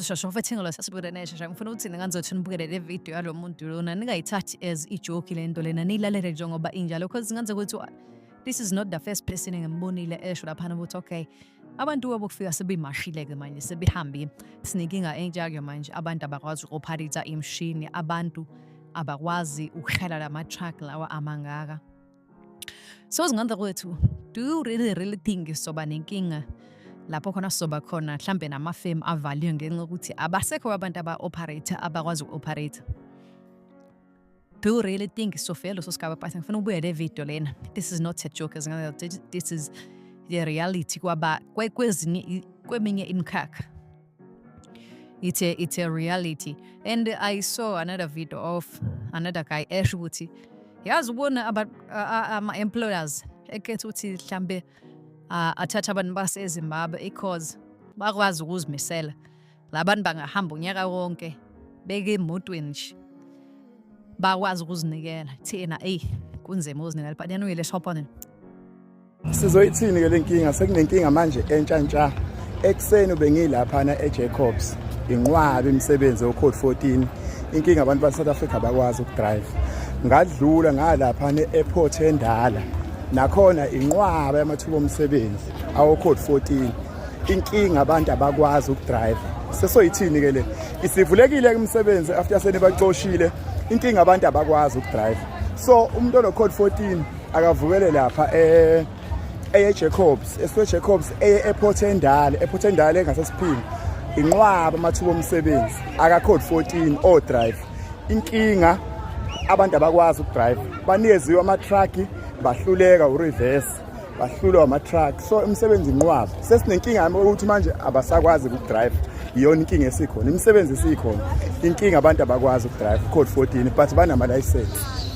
Shasha mfethu sasibukele shasha. Ngifuna ukuthi ninganzothi nibukele le video yalo muntu lona, ningayithathi as i-joke le nto lena, niyilalele njengoba injalo, because ngenze ukuthi this is not the first person engimbonile esho laphana ukuthi okay, abantu abokufika sebemashile-ke manje, sebehambile. Sinenkinga entsha-ke manje, abantu abakwazi uku-operate imishini, abantu abakwazi ukuhlela lama-truck lawa amangaka. So zingane kwethu, do you really really think soba nenkinga lapho khona sizoba khona mhlambe namafemu avaliwe ngenxa yokuthi abasekho abantu aba-operate, abakwazi uku-operate? Do you really think sofika leso sigaba? But ngifuna ubuye le video lena. This is not a joke, this is the reality kwaba kwezinye kweminye imikhakha. It's a reality. And I saw another video of another guy esho ukuthi yazi ubona ama-employers ekhetha ukuthi mhlambe athatha abantu baseZimbabwe because bakwazi ukuzimisela. Labantu bangahamba unyaka wonke beke emotweni nje, bakwazi ukuzinikela. Thina, eyi, kunzima ukuzinikela. But anyway, let's hop on it. Sizoyithini ke lenkinga? Sekunenkinga manje entsha ntsha. Ekuseni bengilaphana eJacobs, inqwaba imisebenzi yocode 14. Inkinga, abantu base South Africa bakwazi ukudrive. Ngadlula ngalaphana e-airport endala, nakhona inqwaba yamathuba omsebenzi awo code 14. Inkinga, abantu abakwazi ukudrive. Sesoyithini ke le? Isivulekile imisebenzi after senibaxoshile. Inkinga, abantu abakwazi ukudrive. So umuntu ono code 14 akavukele lapha eye Jacobs, esuke Jacobs eye airport endala, airport endala engasesiphini. Inqwaba amathuba omsebenzi aka code 14 o drive. Inkinga, abantu abakwazi ukudrive. Banikeziwe ama truck, bahluleka ureverse, bahlulwa ama-truck. So imisebenzi inqwaba. Sesinenkinga ukuthi manje abasakwazi ukudrive. Iyona inkinga esikhona. Imisebenzi isikhona, inkinga abantu abakwazi ukudrive code 14, but banama-license.